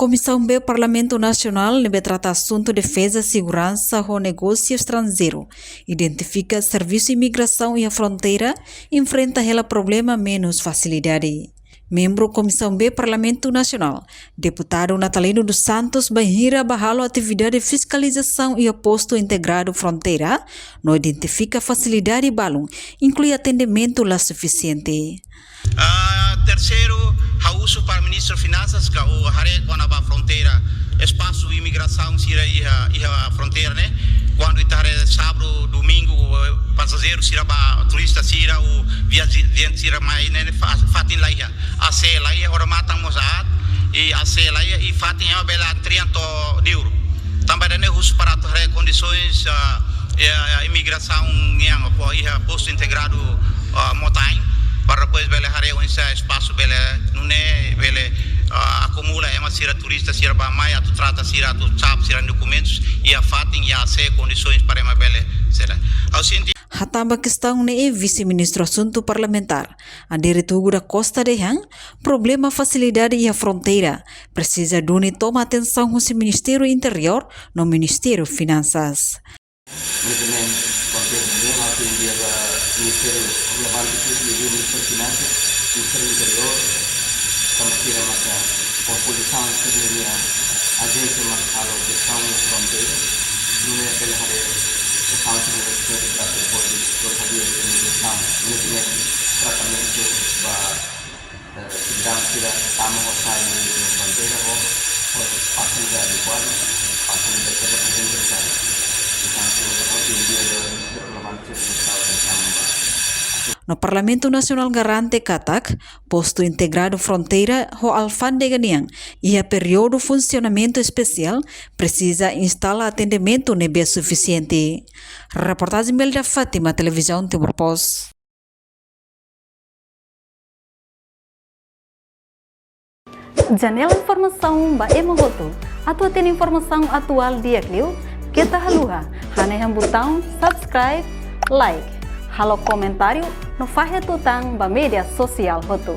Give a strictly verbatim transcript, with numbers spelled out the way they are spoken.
Komisaun B Parlamentu Nasionál ne'ebé trata asuntu defeza, seguransa ho negósiu estranjeiru identifika servisu imigrasaun iha fronteira enfrenta hela problema menus fasilidade. Membru Komisaun B Parlamentu Nasionál, Deputadu Natalino dos Santos, bainhira bá halo atividade fiskalizasaun iha postu integradu fronteira, no identifika fasilidade balun, inklui atendimentu la sufisiente. Ah, terseiru, ha'u husu para Ministru Finansas ka o haree kona-ba fronteira, espasu imigrasaun sira iha, iha fronteira ne'e. Kuandu ita haree sábadu, domingu, eh, pasajeiru sira bá, turista sira, o viajante sira mai ne'e, fa-, fatin la iha. A C la iha, odamatan mós aat, i A C la iha, i fatin ema bele antrian to'o di'ur. Tanba ida-ne'e husu para atu haree kondisoens, ah, iha, iha imigrasaun nian, ou iha postu integradu, ah, Motain, para depois bele haree oinsá espasu bele nune'e bele, ah, akumula ema sira turista sira bá mai atu trata sira atu cap sira dokumentus iha fatin iha A C kondisoens para ema bele sira. Ha'u sente. Hatán ba kestaun ne'e Vise-Ministru Asuntu Parlamentár, Adérito Hugo da Costa dehan, problema fasilidade iha fronteira presiza duni toma atensaun husi Ministériu Interiór no Ministériu Finansas. Manajemen fronteira nian ha'u envia ba ministériu relevante, inkluidu Ministériu Finansas, Ministériu Interiór, tanba sira maka kompozisaun sira-nia ajénsia mak halo jestaun fronteira, nune'e bele haree jestaun sira-nia responsabilidade hodi hodi hadi'a jestaun, manajemen, tratamentu ba, eh, sidadaun sira tama ho sai iha fronteira ho, ho fasilidade adekuadu, fasilidade sira para entrar. Portantu, ha'u envia ba ministériu relevante sira presta atensaun ba. No Parlamentu Nasionál garante katak, postu integradu fronteira ho alfándega nian iha períodu funsionamentu espesiál presiza instala atendimentu ne'ebé sufisiente. Reportajen Melda Fátima, Televizaun Timor Post. Janela informasaun ba ema hotu. Atu hatene informasaun atuál di'ak liu, keta haluha hanehan butaun subscribe, like, halo komentáriu no fahe tutan ba média sosiál hotu.